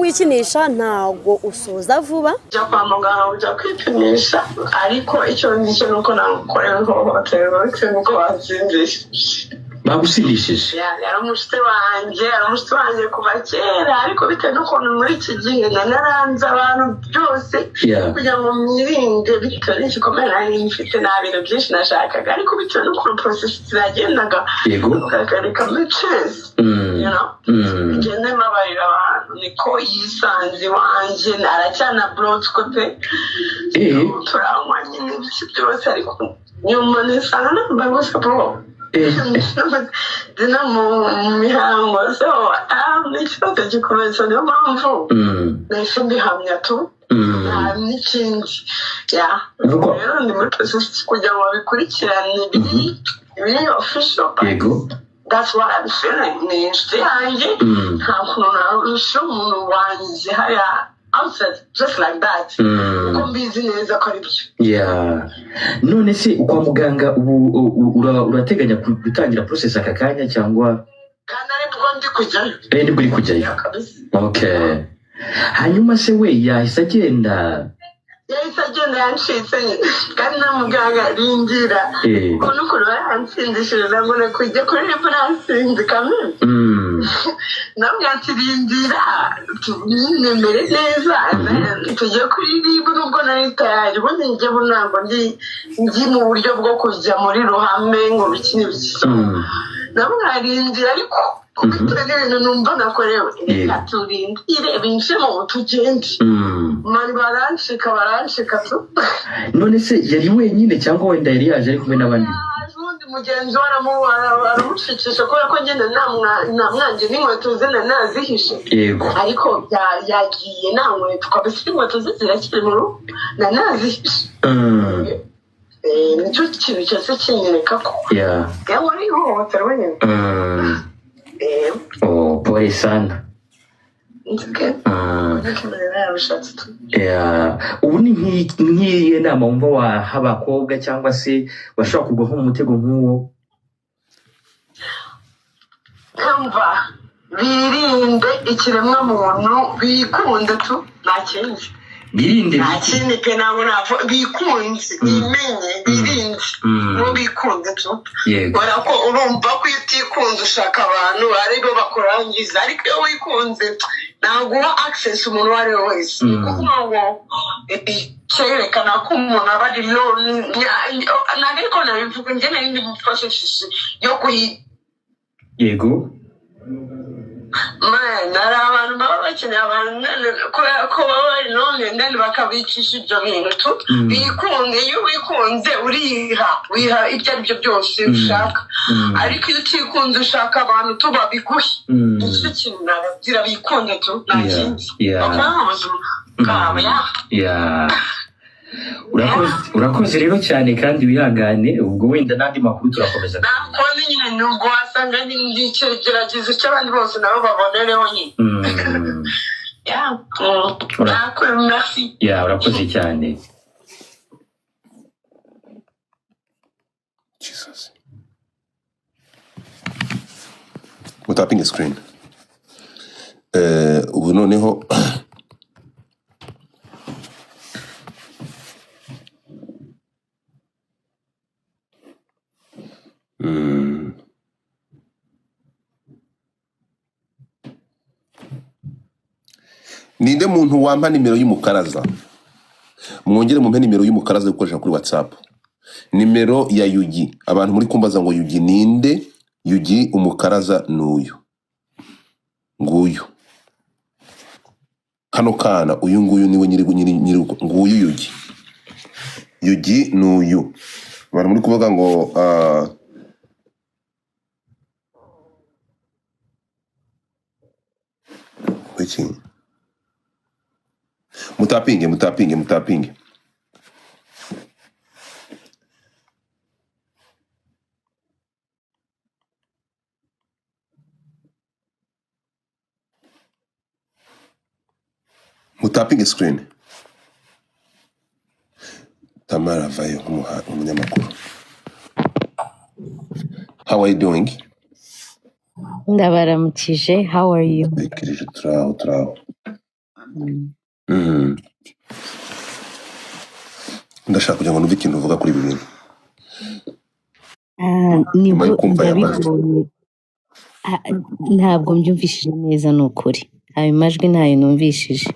Kumwikinisha ntabwo usoza vuba. Ujya kwa muganga, ujya kwipimisha, ariko icyo nzi cyo ni uko namukorewe ihohoterwa bitewe n'uko bansindishije. Bagusindishije? Yari umushuti wanjye, yari umushuti wanjye kuva kera, ariko bitewe n'ukuntu muri iki gihe naranze abantu byose kugira ngo mwirinde, bitewe n'igikomere nari mfite, nta bintu byinshi nashakaga, ariko bitewe n'ukuntu process zagendaga, reka muri chance, you know, ngende mbabarira abantu. Niko yisanze iwanjye, aracyana burotswe pe. Turanywa nyine ibiki byose, ariko nyuma nisanga nambaye ubusa, bro. Ndi no mu mihango, so ni ikibazo gikomeye. So niyo mpamvu nahise mbihamya tu, nta n'ikindi ya. Rero ndi muri process kugira ngo babikurikirane biri official, but that's what I'm feeling. Ni inshuti yanjye. Nta kuntu narusha umuntu wanjye hariya outside just like that, kuko mbizi neza ko ari byo. Yeah. None se kwa muganga ubu urateganya gutangira process aka kanya cyangwa? Kandi aribwo ndi kujyayo. Eh, nibwo uri kujyayo? Yeah, kabisa. Okay, hanyuma se we yahise agenda? Yahise agenda, yancitse nyine, kandi na muganga ringira kuko n'ukuntu baransindishije, ntabwo kujya kuri RIB nasinze kamere. Namwe ati rindira nyine mere neza, tujye kuri RIB, nubwo nari tayari. Ubundi njye bu ntabwo ndi mu buryo bwo kujya muri ruhame ngo biki n'ibiki. Nabo nkarindira, ariko bitewe n'ibintu numva nakorewe, reka turindire binjemo tugende. Man, barancika, barancika tu. None se yari wenyine cyangwa wenda yari yaje ari kumwe n'abandi? Yaje ubundi mugenzi we aramucikisha, kubera ko ngenda namwanjye n'inkweto ze nazihishe. Ariko yagiye nta nkweto kabisa, inkweto ze zirakiri mu rugo, nazihishe. Nicyo kintu cyose kinyereka ko yawe ari ihohoterwa nyine. Oh, pole sana. It's okay. Ariko Imana yarabishatse tu. Yeah. Ubu ni nk'iyihe nama wumva waha abakobwa cyangwa se bashobora kugwa nko mu mutego nk'uwo? Umva, birinde ikiremwa muntu, bikunde tu, nta kindi. Birinde? Nta kindi pe, ntabwo bikunze, bimenye, birinde, bo bikunde tu. Kubera ko urumva ko iyo utikunze ushaka abantu aribo bakurangiza, ariko iyo wikunze ntabwo uha access umuntu uwo ari we wese. Ni ukuvuga ngo cyerekana ko umuntu aba ari lonely, ntabwo ariko nabivuga, njye nari ndi mu process yo kuyi Man, hari abantu baba bakeneye abantu kubera ko baba bari lonely, then bakabicisha ibyo bintu tu. Bikunde, iyo wikunze uriha, wiha ibyo ari byo byose ushaka, ariko iyo utikunze ushaka abantu tu babiguhe. Nicyo kintu nababwira, bikunde tu, nta kindi. Bakora mu buzima bwabo ya. Yeah. Urakoze, urakoze rero cyane, kandi wihangane, ubwo wenda n'andi makuru turakomeza. Ntabwo nyine nubwo wasanga ni icyegeregezo cy'abandi bose, nabo babonereho nyine. Yeah. Merci. Yeah, urakoze cyane. Jesus. Mutapinge screen. Ubu noneho ninde muntu wampa nimero y'umukaraza? Mwongere mumpe nimero y'umukaraza yo gukoresha kuri WhatsApp, nimero ya Yugi. Abantu muri kumbaza ngo Yugi ninde? Yugi umukaraza n'uyu nguyu, kano kana, uyu nguyu niwe nyiri nyiri nyiri nguyu Yugi. Yugi n'uyu. Abantu muri kuvuga ngo iki, mutapinge, mutapinge, mutapinge. Mutapinge screen. Tamara Vayo nk'umunyamakuru, how are you doing? Ndabaramukije, how are you? Tekereje, turaho, turaho. Ndashaka kugira ngo numve ikintu uvuga kuri ibi bintu. Ah, Nyuma nibwo yo kumva aya majwi. ndabibonye. Ah, ntabwo mbyumvishije neza, ni ukuri ayo majwi ntayo numvishije.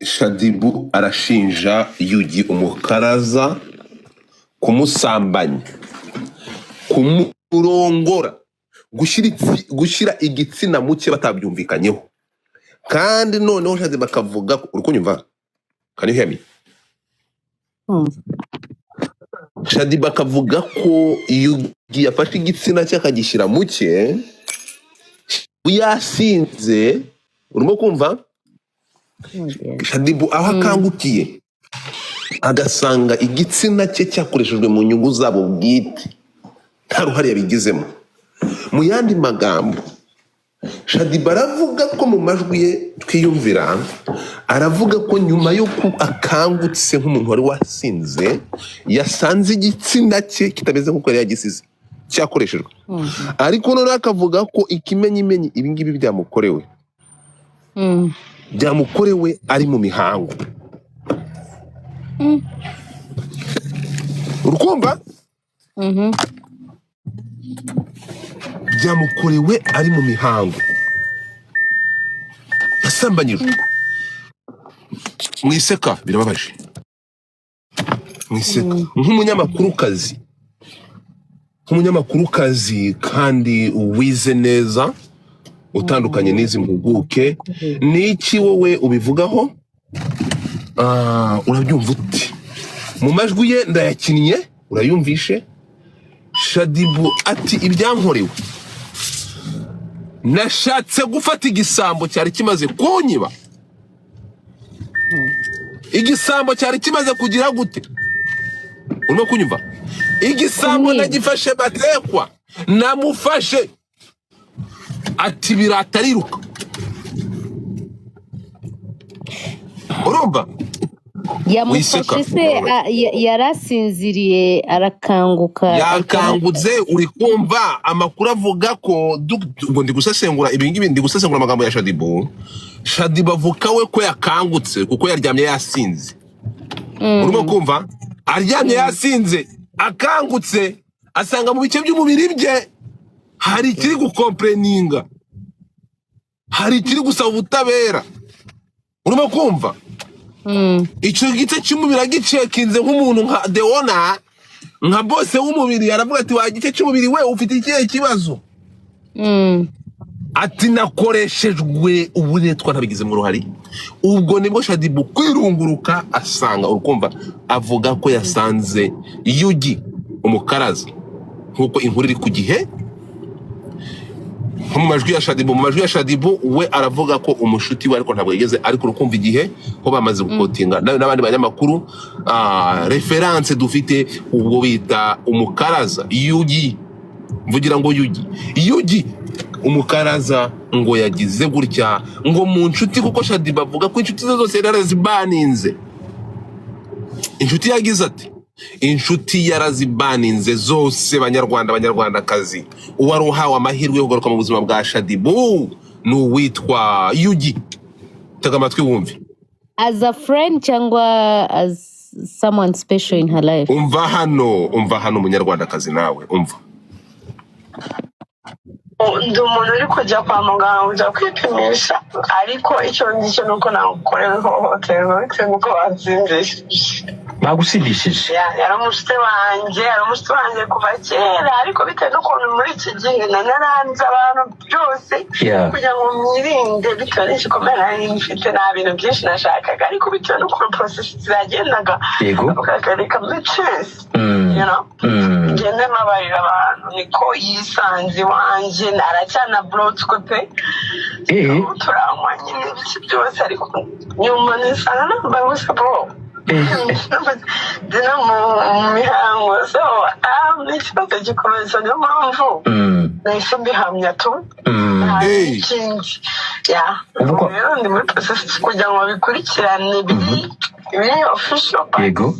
Shaddyboo arashinja Yugi Umukaraza kumusambanya, kumurongora, gushyira igitsina muke batabyumvikanyeho. Kandi noneho Shaddyboo akavuga ko, uri kunyumva? Can you hear me? Kumva. Shaddyboo akavuga ko Yugi yafashe igitsina cye akagishyira muke yasinze. Urimo kumva? Oh dear. Shaddyboo aho akangukiye agasanga igitsina cye cyakoreshejwe mu nyungu zabo bwite, nta ruhare yabigizemo. Mu yandi magambo, Shaddyboo aravuga ko mu majwi ye twiyumvira, aravuga ko nyuma y'uko akangutse nk'umuntu wari wasinze, yasanze igitsina cye kitameze nk'uko yari yagisize, cyakoreshejwe. Ariko noneho akavuga ko ikimenyimenyi ibingibi byamukorewe, byamukorewe ari mu mihango. Urukumva? Mhm. Byamukorewe ari mu mihango, yasambanyijwe. Mwiseka, birababaje, mwiseka. Nk'umunyamakurukazi kandi wize neza, utandukanye n'izi mpuguke, ni iki wowe ubivugaho? Urabyumva ute? Mu majwi ye ndayakinnye, urayumvishe. Shaddyboo ati: "Ibyankorewe, nashatse gufata igisambo cyari kimaze kunyiba." Igisambo cyari kimaze kugira gute? Urimo kunyumva? Igisambo Kumwiba. nagifashe batekwa, namufashe, ati birata ariruka. Urumva? Yamufashe Wiseka. se yarasinziriye arakanguka ahita Yakangutse. Uri kumva amakuru avuga ko ngo ndi gusesengura ibi ngibi, ndi gusesengura amagambo ya Shaddyboo. Shaddyboo avuga we ko yakangutse kuko yaryamye yasinze. Urimo kumva? Aryamye yasinze, akangutse asanga mu bice by'umubiri bye hari ikiri gucomplaininga, hari ikiri gusaba ubutabera. Urimo kumva? Icyo gice cy'umubiri agicekinze nk'umuntu nka deona, nka bose w'umubiri, aravuga ati: "Wa gice cy'umubiri we, ufite ikihe kibazo?" Ati: "Nakoreshejwe uburetwa ntabigizemo uruhare." Ubwo nibwo Shaddyboo kwirunguruka asanga, urukumva, avuga ko yasanze Yugi Umukaraza, nk'uko inkuru iri ku gihe, nko mu majwi ya Shaddyboo. Mu majwi ya Shaddyboo we aravuga ko umushuti we, ariko ntabwo yigeze, ariko urukumva igihe ko bamaze guquotinga n'abandi banyamakuru, reference dufite ubwo bita Umukaraza Yugi, mvugira ngo Yugi Umukaraza ngo yagize gutya ngo mu nshuti, kuko Shaddyboo avuga ko inshuti ze zose yari yarazibaninze. Inshuti yagize ati inshuti yarazibaninze zose. Banyarwanda, banyarwandakazi, uwari uhawe amahirwe yo kugaruka mu buzima bwa Shaddyboo ni uwitwa Yugi. Tega amatwi wumve. As a friend cyangwa as someone special in her life? Umva hano, umva hano, umunyarwandakazi nawe umva. Ndi umuntu uri kujya kwa muganga, kujya kwipimisha, ariko icyo ngicyo ni uko nakorewe ihohoterwa bitewe n'uko bansindishije. Bagusindishije? Yari umushuti wanjye, yari umushuti wanjye kuva kera, ariko bitewe n'ukuntu muri iki gihe naranze abantu byose kugira ngo mwirinde, bitewe n'igikomere nari mfite, nta bintu byinshi nashakaga, ariko bitewe n'ukuntu process zagendaga, reka muri chance, you know, ngende mbabarira abantu. Niko yisanze iwanjye, aracyana burotswe pe. Turanywa nyine ibiki byose, ariko nyuma nisanga nambaye ubusa bro, ndi no mu mihango. So ni ikibazo gikomeye, so niyo mpamvu nahise mbihamya tu. Nta Hey. n'ikindi ya. Uvuga- Rero ndi muri process kugira ngo babikurikirane biri official, but Yego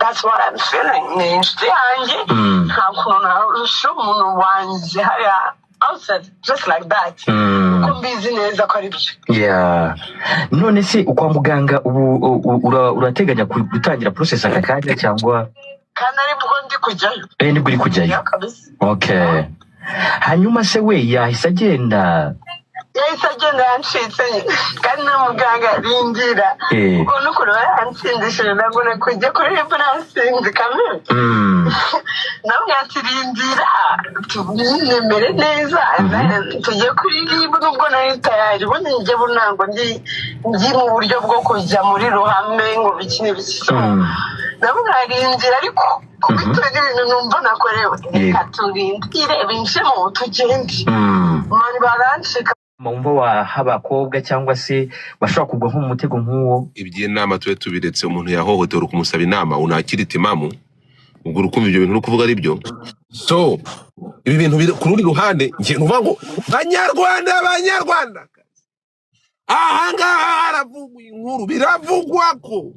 that's what I'm feeling. Ni inshuti yanjye. Nta Ukuntu narusha umuntu wanjye hariya outside just like that, kuko mbizi neza ko ari byo. Yeah. None se kwa muganga ubu urateganya gutangira process aka kanya cyangwa? Kandi aribwo ndi kujyayo. Eh, nibwo uri kujyayo? Yeah, kabisa. Okay, hanyuma se we yahise agenda? Yahise agenda, yancitse nyine, kandi na muganga rindira, kuko n'ukuntu yansindishije, ntabwo kujya kuri RIB nasinzi kamere. Nawe ati: "Rindira tunemere neza, tujye kuri RIB." Nubwo nari tayari, ubundi njye bu ntabwo ndi mu buryo bwo kujya muri ruhame ngo biki n'ibiki. So nabo nkarindira, ariko bitewe n'ibintu numva nakorewe, reka turindire binjemo tugende. Man, barancika. Wumva waha abakobwa cyangwa se bashobora kugwa nko mu mutego nk'uwo? Iby'inama tube tubiretse. Umuntu yahohotewe, uri kumusaba inama, unakira itimamu, ubwo uri kumva ibyo bintu uri kuvuga ari byo. So ibi bintu biri ku rundi ruhande, ngiye nuvuga ngo banyarwanda, banyarwanda, ahangaha haravugwa inkuru, biravugwa ko